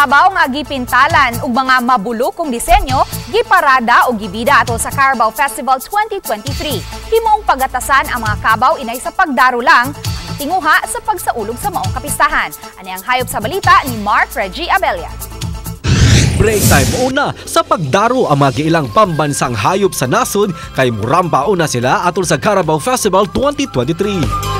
Kabaw nga gipintalan og mga mabulokong disenyo giparada og gibida atol sa Carabao Festival 2023. Himoong pagatasan ang mga kabaw inay sa pagdaro lang ang tinguha sa pagsaulog sa maong kapistahan. Ani ang hayop sa balita ni Mark Reggie Abella. Break time una sa pagdaro ang mga giilang pambansang hayop sa nasod kay murampa una sila atol sa Carabao Festival 2023.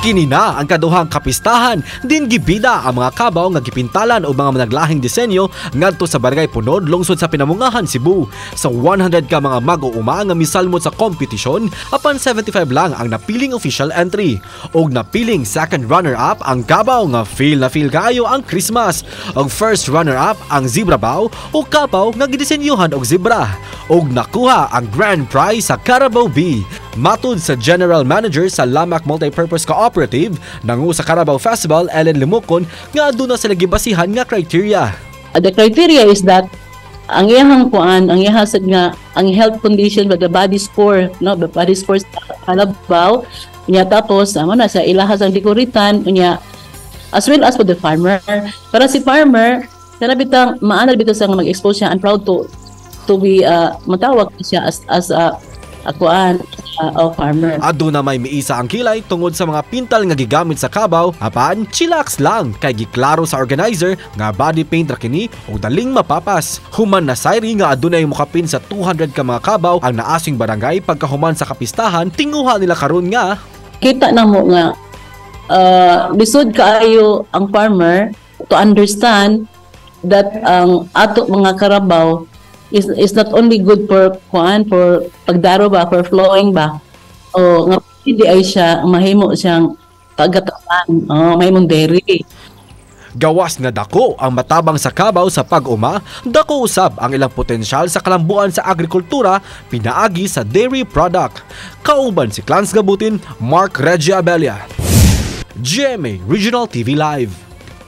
Kini na ang kaduhang kapistahan din gibida ang mga kabaw nga gipintalan og mga managlahing disenyo ngadto sa Barangay Punod, lungsod sa Pinamungahan, Cebu. Sa 100 ka mga mag-uuma nga misalmot sa kompetisyon, apan 75 lang ang napiling official entry. Og napiling second runner-up ang kabaw nga feel na feel kaayo ang Christmas. Og first runner-up ang zebra bow o kabaw nga gidisenyuhan og zebra. Og nakuha ang grand prize sa Carabao B. Matud sa General Manager sa Lamac Multipurpose Cooperative, nangu sa Carabao Festival, Ellen Limukon, nga aduna sila gibasihan nga criteria. The criteria is that ang iyahang kuan, ang iyahang sad nga ang health condition ba, the body score, no, the body score sa kalabaw unya, tapos amo na sa ilahas ang dekoritan unya, as well as for the farmer, para si farmer kana bitang maana bitaw sa nga mag-expose siya and proud to be matawag siya as a kuan farmer. Aduna may miisa ang kilay tungod sa mga pintal nga gigamit sa kabaw, apan chillax lang kay giklaro sa organizer nga body paint ra kini ug daling mapapas. Human na sayri nga adunay mokapin sa 200 ka mga kabaw ang naasing barangay pagkahuman sa kapistahan, tinguha nila karon nga kita na mo nga lisod kaayo ang farmer to understand that ang ato mga karabaw is not only good for kuan, for pagdaro ba, for flowing ba, o nga hindi ay siya mahimo siyang pagatasan o mahimong dairy. Gawas nga dako ang matabang sa kabaw sa pag-uma, dako usab ang ilang potensyal sa kalambuan sa agrikultura pinaagi sa dairy product. Kauban si Clans Gabutin, Mark Reggie Abella, GMA Regional TV Live.